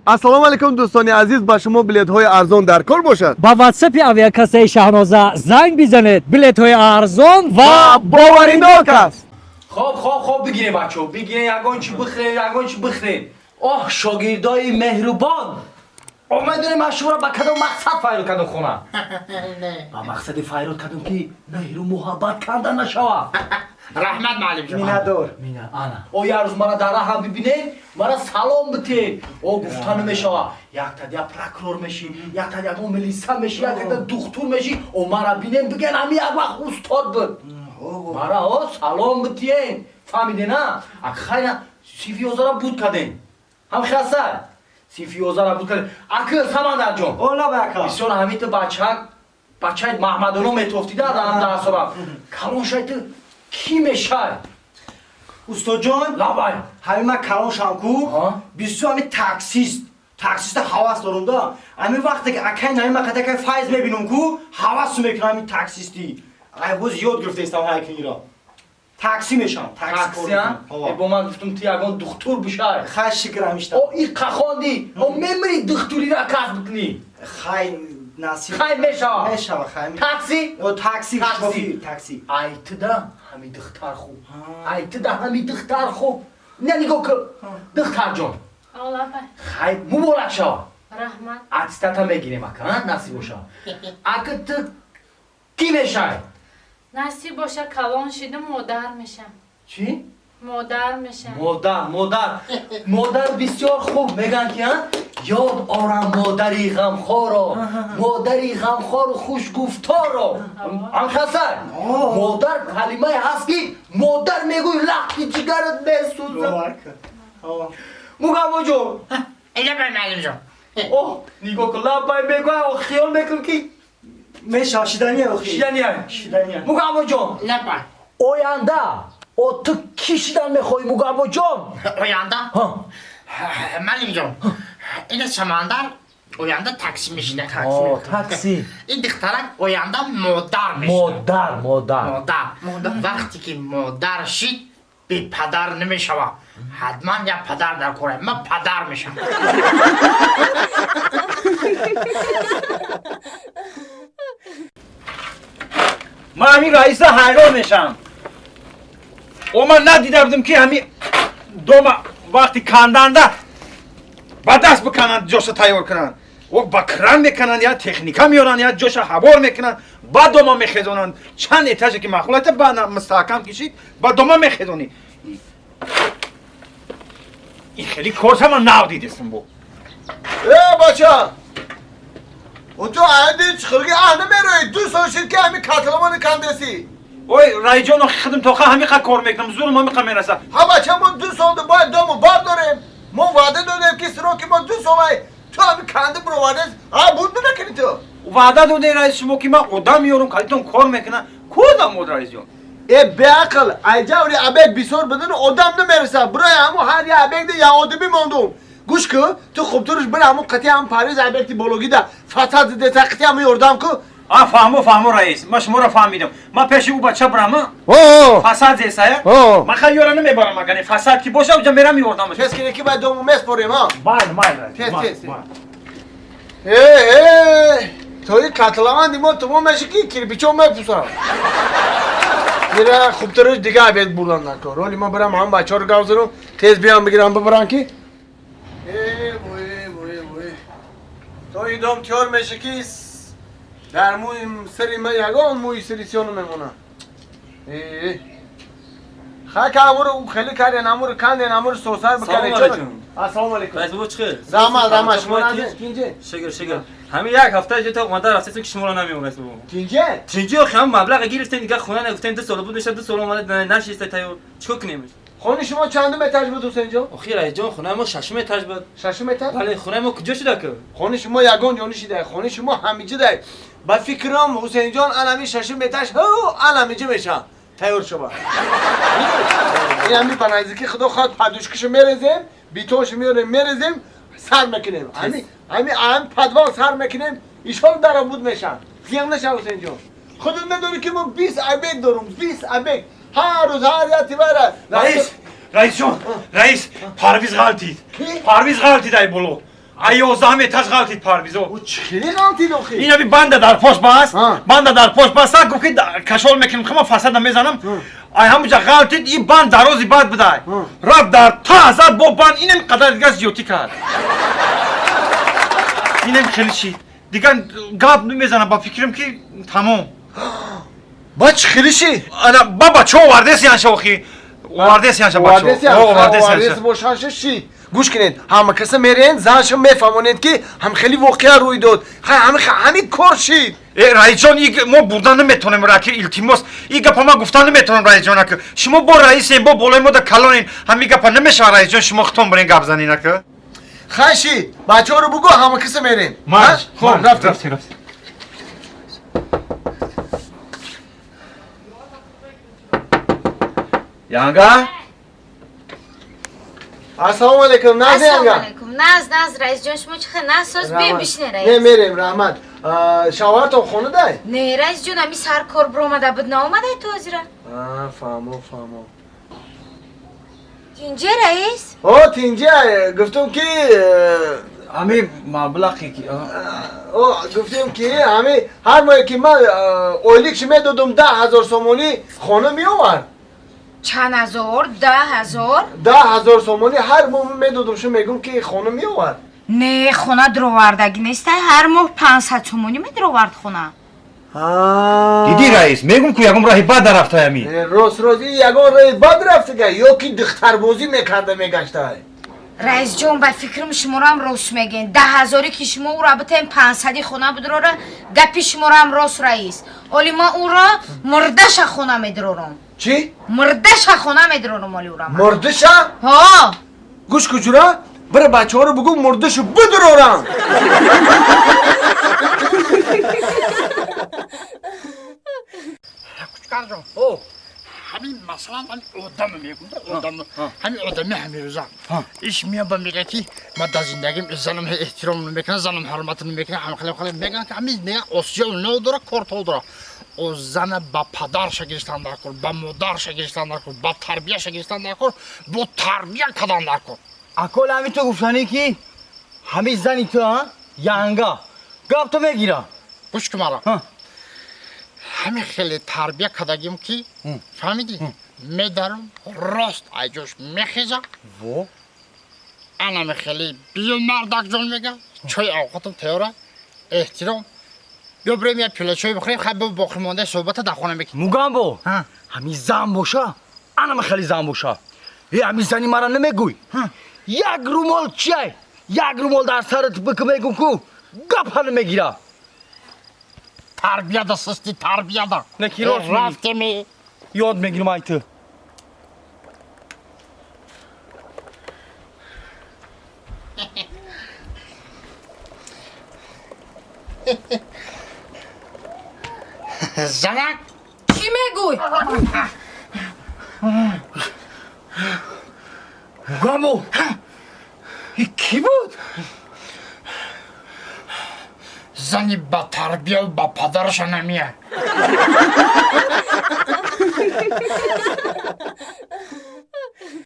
Ассалому алайкум, дӯстони азиз, ба шумо билетҳои арзон дар кор бошад. Ба ватсапи авиакассаи Шаҳноза занг бизанед, билетҳои арзон ва боваринок аст. Хоб, хоб, хоб, бигирем, бачаҳо, бигирем, ягон чи бихӯрем, ягон чи бихӯрем. Оҳ, шогирдои меҳрубон! О, медонем, ман шуморо ба кадом мақсад файрод кардам хона? Ба мақсади файрод кардам, ки меҳру муҳаббат канда нашава. Раҳмат, муаллимҷон. Миннатдор. Мина, ана. О, як рӯз мара дар раҳам бибинед, мара салом битед. О, гуфта намешава. Яктад я прокурор мешӣ, яктад ягон милиса мешӣ, яктад духтур мешӣ. О, мара бинем, биген, ҳами як вақт устод буд. Мара, о, салом битиен. Фаҳмиде, на? Ак хайна синфи 11-ра буд кардем. Ҳам хасай. Синфи 11-ра буд кардем. Аки Самандарҷон. О, лабай, ака. Бисёр ҳамин ту бачак, бачаи Маҳмадоно метофтида дар дарсора. Калон шай, ту кӣ мешай? Устодҷон. Лабай. Ҳамин ман калон шавам ку, Ҳа? бисёр ҳамин таксист, таксиста ҳавас дорум да. Ҳамин вақте ки акай наим акай акай Файз мебинум ку, ҳавасу мекунам ҳамин таксистӣ. Ай, ҳоз ёд гирифта истам ҳайкинира. Такси мешавам, такси кор Такси, а? мекунам. Э, бо ман гуфтум, ту ягон духтур бишай. Хай, шукр, ҳамишта. О, иқа хонди, о, мемири, духтурира касб кунӣ. Хай, насиб. Хай, мешава. Мешава, хай. Такси? О, такси, Такси. шофир, такси. Ай, туда ҳами духтар хуб. Ай, туда ҳами духтар хуб. Не, нигоҳ кун. Духтарҷон. О, лабай. Хай, муборак шава. Раҳмат. Аттестата мегирем, ака, а? Насиб боша. Ака, ту кӣ мешай? Насиб боша, калон шида модар мешам. Чӣ? Модар мешам. Модар, модар. Модар бисёр хуб меган ки, а? Ёд орам модари ғамхоро, модари ғамхору хушгуфторо. Анхасай. Модар калимае ҳаст, ки модар мегӯй, лахти ҷигарат месӯзад. Мугаммоҷон. Лабай, муаллимҷон. Оҳ, нигоҳ кун, лаббай мегӯя, о, хиёл мекун, ки Мешава, шидания охи. шидания. Шидания. Мугаммоҷон. Лабай. Оянда о, ту кӣ шидан мехоҳӣ, Мугаммоҷон? Оянда? Ҳа. Муаллимҷон, ина Самандар оянда такси мешида. О, такси. Ин духтарак оянда модар мешида. Модар, модар. Модар. Вақте ки модар шид, бепадар намешава. Ҳатман як падар дар кора. Ман падар мешавам. Ман ҳамин раиса ҳайрон мешавам. О, ман надида будам, ки ҳамин дома вақти канданда ба даст бикананд, ҷоша тайёр кунанд. О, ба кран мекунанд, я техника меоранд, я ҷоша ҳавор мекунанд, ба дома мехезонанд. Чанд этаже ки маъқул айта, ба мустаҳкам кишид, ба дома мехезонӣ. Ин хеле корса ман нав дидестам бо. Э, бача! О, ту айди чиқирги аҳна мероӣ, 2 сол шид, ки ҳамин котловани кандесӣ. Ой, раиҷон, охи хидм тоқа ҳамиқа кор мекунам, зурум ҳамиқа мераса. Ҳа, бача, мо 2 солда бояд дому бардорем. Мо ваъда додем, ки сроки мо 2 солай, ту ҳамин канди бировардес, ҳа, буд намекунӣ ту. Ваъда доде, раис, шумо, ки ман одам меорам, калитон кор мекунам. Кудам од, раисҷон? Э, беақл, айҷаври объект бисёр будану одам намерасад. Бирои ҳамун ҳар як объекти як одамӣ мондум. Гӯш ку, ту хубтурш бира ҳамун қати ҳам Париз объекти бологида фасад зидеса, қати ҳамун ёрдам ку. А, фаҳмо, фаҳмо, раис, ман шуморо фаҳмидам. Ман пеши ӯ бача бирам, фасад зесая. Ман хай ёра намебарам, агане фасад ки боша, уҷа мерам, ёрдам. Тез кине, ки баъд дому меспорем, ҳа. Майли, майли, раис. Тез, майли, тез, тез. Майли. Э, э, тои котлованди мо тамом меша, ки кирпичо мепусам. Мира, хубтараш дига объект бурдан накор. Роли ма бирам ҳам бачаҳоро гав занам, тез биям бигирам бибарам, ки. Э, вой, вой, вой. То ин дом тиёр меша, ки дар мӯи сари ма ягон мӯи сари сиёну мемона. Э, хай, ка амуру хеле карден, амуру канден, амуру сосар бикарден. Салом алейкум. Ассалому алейкум. Раис бобо, чӣ хел? Раҳмат, раҳмат, шумо Шумо назин? Тинҷе? Шукр, шукр. Ҳамин як ҳафта ҷо то омада рафтесем, ки шуморо намеём, раис бобо. Тинҷе? Тинҷи, охи ҳам маблағ гирифтем, дигар хона нагуфтем, 2 сол буд мешад, 2 сол омада нашиста тайёр. Чикор кунем? Хони шумо чандум этаж буд, Ҳусейнҷон? Охи, раисҷон, хонаи мо шашум этаж буд. Шашум этаж? Бале, хонаи мо куҷо шуда ку? Хони шумо ягон ҷо нишида, хони шумо ҳамиҷа дай. Ба фикрам, Ҳусейнҷон, ан ҳамин шашум этаж, ҳу, ан ҳамиҷа меша. Тайёр шава. Ин ҳами ба наздики, худо хоҳад, подушкашо мерезем, бетоншо меорем, мерезем, сар мекунем. Ҳами подвал сар мекунем, ишол даробуд мешан. Зиён наша, Ҳусейнҷон. Худат медонӣ, ки мо 20 объект дорум, 20 объект. Ҳар рӯз ҳар як тивара. Раис, раисҷон, раис, Парвиз ғалтид. Ки? Парвиз ғалтид ай боло. Ай 11 этаж ғалтид Парвизо. Ӯ чӣ хеле ғалтид охи? Ин аби банда дар пош баст, банда дар пош баст, гуфт ки кашол мекунем, хама фасада мезанам. Ай ҳамуҷа ғалтид, ин банд дарози бад будай. Рафт дар та зад бо банд, инам қадар дигар зиёдтӣ кард. Инам хеле шид. Дигар гап намезанам, ба фикрам ки тамом. Ба чӣ хеле шид? Ана ба бачо овардес янша охи. Овардес янша бачо. Овардес бошанша шид. Гӯш кунед, ҳама каса мерен, занша мефаҳмонед ки ҳам хеле воқеа рӯй дод. Ҳамин кор шид. Э раисҷон, мо бурдан наметавонем, раки илтимос. И гапа ман гуфтан наметавонам раисҷон ака. Шумо бо раисем, бо болои мо да калонен. Ҳамин гапа намешавад раисҷон, шумо худтон бурен гап занин ака. Хай шид, бачаҳоро бугӯ, ҳама каса мерем. Хоб, рафтем. Янга? Ассалому алайкум, наз янга. Ассалому алайкум. Наз, наз, раисҷон, шумо чӣ хел наз соз бем бишне раис. Не мерем, раҳмат. Шавҳартон хона дай? Не, раисҷон, ами сар кор биромада буд, наомадай то ҳозира. Фаҳмо, фаҳмо. Тинҷе раис? О, тинҷе, гуфтум ки ами маблағе ки о, гуфтем ки ами ҳар моҳе ки ман ойликши медодум 10,000 сомонӣ хона меовард. Чанд ҳазор? 10,000? 10,000 сомонӣ ҳар моҳ медодум, шу мегум ки хона меовард. Не, хона дровардагӣ нест, ҳар моҳ 500 сомонӣ медровард хона. Диди раис, мегум ку ягон раҳи бад рафта ами. Рост, рост, ягон раҳи бад рафтага, ё ки духтарбозӣ мекарда мегаштае. Раисҷон, ба фикрам шуморам рост мегӯед. 10,000 ки шумо ӯро битаем 500 хона бидурора, гапи шуморам рост раис. Оли ман ӯро мурдаша хона медурорам. Чӣ? Мурдаша хона медурорам оли ӯро. Мурдаша? Ҳо. Гӯш куҷура, бира бачаҳоро бугӯ мурдашу бидурорам. Кучкарҷон, ҳамин масалан ҳамин одамро мегӯм, одам ҳамин одами ҳамин рӯза иш меоба мегӯяд ки ман дар зиндагим занам эҳтиром намекунам, занам ҳурмат намекунам, ҳам хеле хеле мегӯянд ки ҳамин мегӯянд осиё надора, кортол дора. О зана ба падарша гирифтан дар кор, ба модарша гирифтан дар кор, ба тарбияша гирифтан дар кор, бо тарбия кадан дар кор. Акол ҳамин ту гуфтанӣ ки ҳамин зани ту янга гап ту мегира. Гӯш кун мара. Ҳамин хеле тарбия кардагим ки фаҳмидӣ, медарам рост айҷош мехеза. Во анами хеле биё мардакҷон мега, чой авқотам тайёра, эҳтиром. Биё бирем як пиёла чой бихӯрем, хай бо боқимондаи суҳбата дар хона мекунем. Мугамбо, ҳамин зан боша, анама хеле зан боша. Э ҳамин зани мара намегӯй. Як румол чай, як румол дар сарат бикун мегӯм ку гапа намегира. Тарбияда систи, тарбияда. Не ки рост рафтеми. Ёд мегирам ай ту. Занак! Чӣ мегӯй? Мугамбо, кӣ буд? Зани ба тарбия ба падараша намеяд.